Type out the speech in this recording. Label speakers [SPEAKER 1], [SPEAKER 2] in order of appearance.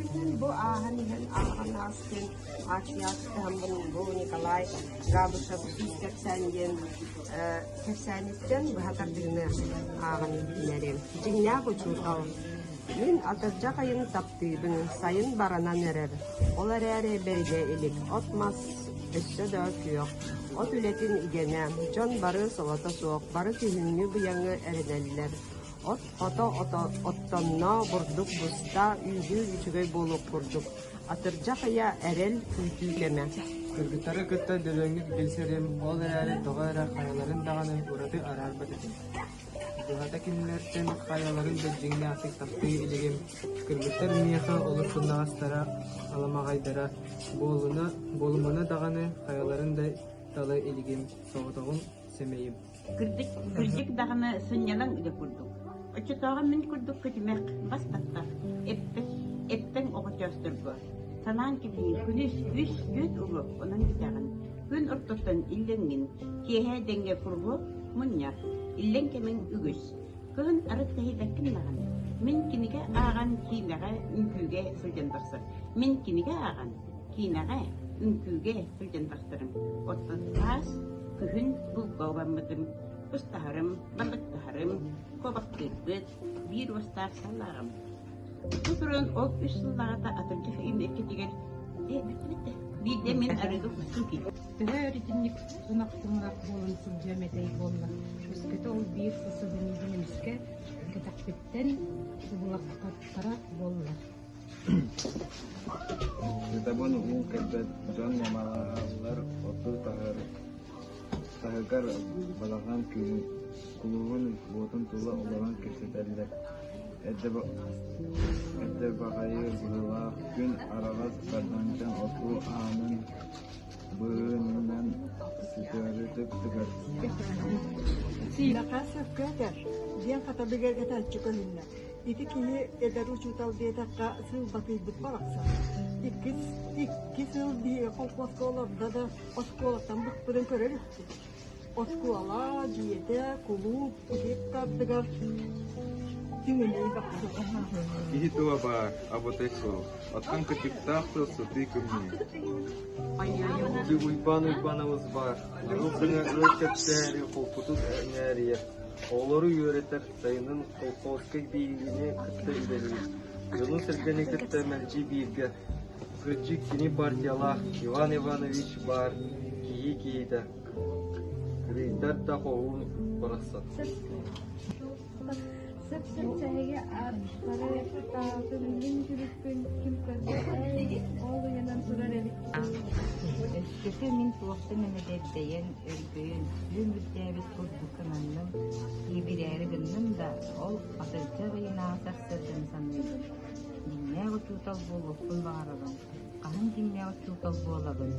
[SPEAKER 1] Күнүн бу ааһан иһэн ааҕан аастын акцияттаһаммын бу Николай Габышев кэпсээн диэн кэпсээниттэн быһа тардыыны ааҕан иһитиннэриэм. Дьиҥнээх учуутал. Мин атырдьах ыйын таптыыбын, сайын баранан эрэр. Ол эрээри бэригэ илик, от-мас өссө да күөх. От үлэтин игэнэ, дьон бары солото суох, бары күһүҥҥү быйаҥы эрэнэллэр. От хото оттонно, бурдук буста, үүнүү үчүгэй буолуох курдук. Атырдьах ыйа эрэл күүтүү кэмэ.
[SPEAKER 2] Кыргыттары кытта дөбөҥнүк билсэрим, ол эрээри тоҕо эрэ хайаларын даҕаны ураты араарбат этим. Быһата кинилэртэн хайаларын да дьиҥнээхтик таптыы илигим. Кыргыттар миэхэ олус сымнаҕастара, аламаҕайдара, буолуна, буолумуна даҕаны хайаларын да тала илигим, соҕотоҕун сэмэйим.
[SPEAKER 3] Кырдьык, кырдьык даҕаны сынньалаҥ үлэ курдук. Оччотооҕу мин курдук көтүмэх, бас баттах, эппэт, эппэҥ оҕочоосторго санаан кэбиһиҥ күнүс үс түөрт уруок онон бүтэҕин. Күн ортотон иллэҥҥин, киэһэ дэҥҥэ куруһуок мунньах, иллэҥ кэмиҥ үгүс. Кыһын арыт тэһийбэккин даҕаны. Мин кинигэ ааҕан киинэҕэ, үҥкүүгэ сылдьан тахсар. Мин кинигэ ааҕан киинэҕэ, үҥкүүгэ сылдьан тахсарым. Оттон саас, күһүн булка убаммытым, кустаһарым, балыктаһарым, куобахтыырбыт, биир уостаах саллааҕым. Бу туран ол үс сыллааҕыта атырдьах ыйын иккитигэр биирдэ мин арыгы кустуу киирдим.
[SPEAKER 4] Төһө өр итинник ынах-тымырах буолан сылдьыам этэй буолла, өскөтө ол биир сыл сыһыныыбын эмискэ кэтэхпиттэн сыбылахтара буоллар.
[SPEAKER 5] Сытабын уу кэлбэт дьон мамалаһаллар оту таһыгар балаҕан кулуһун уотун тула олорон кэпсэтэллэр. Эрдэ баҕайы быһыылаах күн араҕас сардаҥтан отуу аанын быыһынан сытыарытык тыгар.
[SPEAKER 6] Сиилэхэ сөпкө этэр, диэн хата бигэргэтээччи көһүннэ. Ити киһи эдэр учуутал диэтэххэ сыылбатыйбыт барахсан. Иккис икки сыл биһиги колхуоска олордо да оскуолаттан быкпытын көрөр үһү. Оскуола, дьиэтэ, кулууп ити ардыгар түҥүнүй бахсыта.
[SPEAKER 5] Киһи тыла баар, абытай суох. Оттон кытыктаах тыл сытыы кымньыы. Ити Уйбаан Уйбаанабыс баар, дьону гына өр кэпсээри холкутук эҥээрийэр, оҕолору үөрэтэр, сайынын колхозка биһигини кытта үлэлиир, дьону-сэргэни кытта мэлдьи бииргэ. Кырдьык кини партиялаах Иван Иванович баар киһи киһитэ, кырыйдар да хоһуун барахсан.
[SPEAKER 7] Сөп-сөп чэһиги аттары таатын мин күлүкпүн ким көрдө ол ыйанан турар эбит.
[SPEAKER 8] Өскөтө мин туохтан эмэ дэбдэйэн, өргөйөн, сүөм үрдээбит курдук гынанным, киибирээри гынным да, ол атырдьах ыйынааҕы сарсыарданы саныыбын. Дьиҥнээх учуутал буолуохпун баҕарабын. Хаһан дьиҥнээх учуутал буолабын?